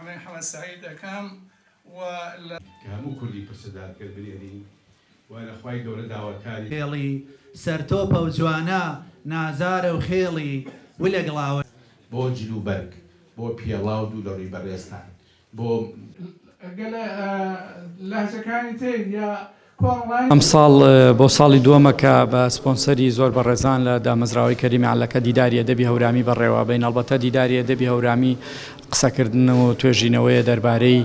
عەلی حەمە سەعید ئەکەم و لە. کە هەموو کوردی پرسەدار کرد بنێرین و لە خوای گەورە داواکارین. خێڵی سەرتۆپە و جوانە نازارە و خێڵی ولە گڵاوە. بۆ جل و بەرگ، بۆ پێڵاو دوو لە ڕووی بەڕێزتان، بۆ. گەلە لەهجەکانی تر یا کۆمەڵانی. ئەمساڵ بۆ ساڵی دووەمە کە بە سپۆنسەری زۆر بەڕێزان لە دامەزراوەی کەریمی عەلەکە دیداری ئەدەبی هەورامی بەڕێوە بەین. ئەڵبەتە دیداری ئەدەبی هەورامی قسەکردن و توێژینەوەیە دەربارەی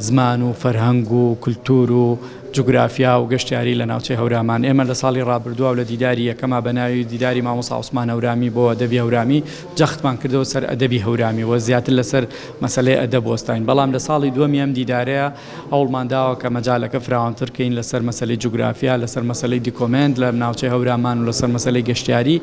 زمان و فەرهەنگ و کولتوور و جوگرافیا و گەشتیاری لە ناوچەی هەورامان. ئێمە لە ساڵی ڕابردووە و لە دیداری یەکەما بە ناوی دیداری مامۆستا عوسمان هەورامی بۆ ئەدەبی هەورامی جەختمان کردەوە سەر ئەدەبی هەورامی و زیاتر لەسەر مەسەلەی ئەدەب وەستاین. بەڵام لە ساڵی دووەمی ئەم دیدارەیە هەوڵمان داوە کە مەجالەکە فراوانتر کەین لەسەر مەسەلەی جوگرافیا، لەسەر مەسەلەی دیکۆمێنت لە ناوچەی هەورامان و لەسەر مەسەلەی گەشتیاری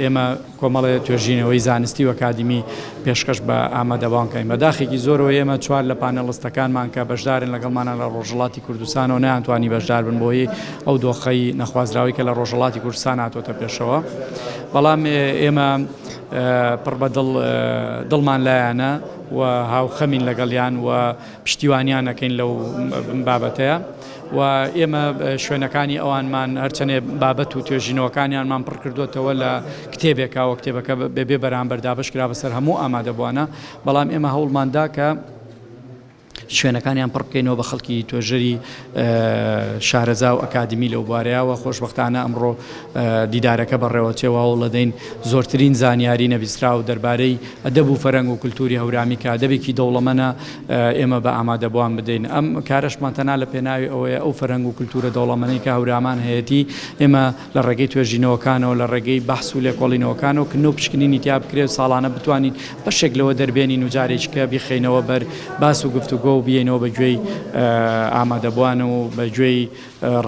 ئێمە کۆمەڵێ توێژینەوەی زانستی و ئەکادیمی پێشکەش بە ئامادەبوان کەین. بە داخێکی زۆرەوە ئێمە چوار لە پانێڵستەکانمان کە بەشدارن لەگەڵمانە لە ڕۆژهەڵاتی کوردستانەوە نەیانتوانی بەشدار بن بۆی ئەو دۆخەی نەخوازراوەی کە لە ڕۆژهەڵاتی کوردستان هاتۆتە پێشەوە. بەڵام ئێمە پڕ بە دڵ دڵمان لایانە و هاوخەمین لەگەڵیان و پشتیوانیان ئەکەین لەو بابەتەیە و ئێمە شوێنەکانی ئەوانمان هەرچەنێ بابەت و توێژینەوەکانیانمان پڕ کردوێتەوە لە کتێبێکا و کتێبەکە بەبێ بەرامبەر دابەش کرا بەسەر هەموو ئامادەبووانە، بەڵام ئێمە هەوڵماندا کە شوێنەکانیان پڕ بکەینەوە بە خەڵکی توێژەری شارەزا و ئەکادیمی لەو بوارەیە و خۆشبەختانە ئەمڕۆ دیدارەکە بەڕێوەچێ و هەوڵدەدەین زۆرترین زانیاری نەبیستراو دەربارەی ئەدەب و فەرەنگ و کولتووری هەورامی کە ئەدەبێکی دەوڵەمەنە ئێمە بە ئامادەبووان بدەین. ئەم کارەشمان تەنها لە پێناوی ئەوەیە ئەو فەرهەنگ و کولتوورە دەوڵەمەنەی کە هەورامان هەیەتی ئێمە لە ڕێگەی توێژینەوەکانەوە لە ڕێگەی بەحس و لێکۆڵینەوەکانەوە کنە و پشکنینی تیا بکرێت و ساڵانە بتوانین بەشێک لەوە دەربێنین و جارێکیکە بیخەینەوە بەر باس و گفتوگۆ و بیەینەوە بە گوێی ئامادەبووان و بە گوێی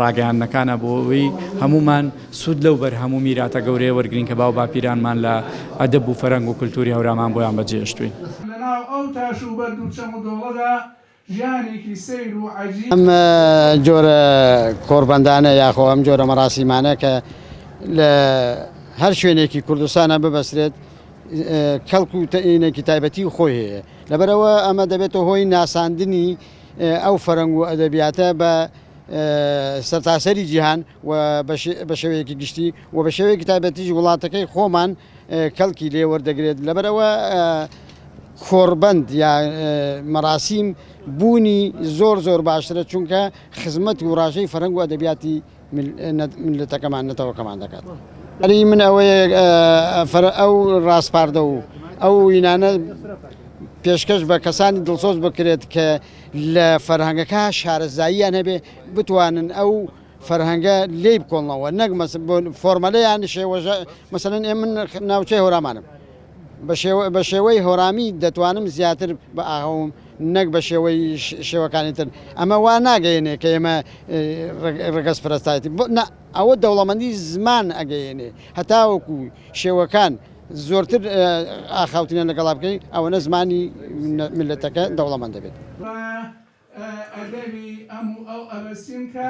ڕاگەیاندنەکانە بۆ ئەوەی هەموومان سوود لەو بەرهەم و میراتە گەورەیە وەرگرین کە باوباپیرانمان لە ئەدەب و فەرهەنگ و کولتووری هەورامان بۆیان بەجێهێشتووین. لەناو ئەو تاش و بەرد و چەم و دۆڵەدا ژیانێکی سەیر و عەجیب. ئەم جۆرە کۆڕبەندانە یاخۆ ئەم جۆرە مەراسیمانە کە لە هەر شوێنێکی کوردستانە ببەسترێت کەڵک و تەئینێکی تایبەتی خۆی هەیە لەبەرەوە ئەمە دەبێتە هۆی ناساندنی ئەو فەرەنگ و ئەدەبیاتە بە سەرتاسەری جیهان و بە شێوەیەکی گشتی و بە شێوەیەکی تایبەتیش وڵاتەکەی خۆمان کەڵکی لێ وەردەگرێت لەبەرئەوە کۆڕبەند یا مەراسیم بوونی زۆر زۆر باشترە چونکە خزمەت و ڕاژەی فەرهەنگ و ئەدەبیاتی میللەتەکەمان نەتەوەکەمان دەکات. ئەری من ئەوەیە ئەو ڕاسپاردە و ئەو وینانە پێشکەش بە کەسانی دڵسۆز بکرێت کە لە فەرهەنگەکە شارەزاییان هەبێ بتوانن ئەو فەرهەنگە لێی بکۆڵنەوە نەک فۆرمەلەیان شێوەژە مەسەلەن ئێ من ناوچەی هۆرامانم بە شێوەی هۆرامی دەتوانم زیاتر بە ئاهوم نەک بە شێوەی شێوەکانی تر ئەمە وا ناگەیەنێ کە ئێمە ڕەگەز پرستایەتی ئەوە دەوڵەمەندی زمان ئەگەیەنێ هەتاوەکو شێوەکان زۆرتر ئاخاوتنیان لەگەڵا بکەی ئەوەنە زمانی میللەتەکە دەوڵەمەند دەبێت. ئەدەبی ئەم و ئەو ئەبەستین کە.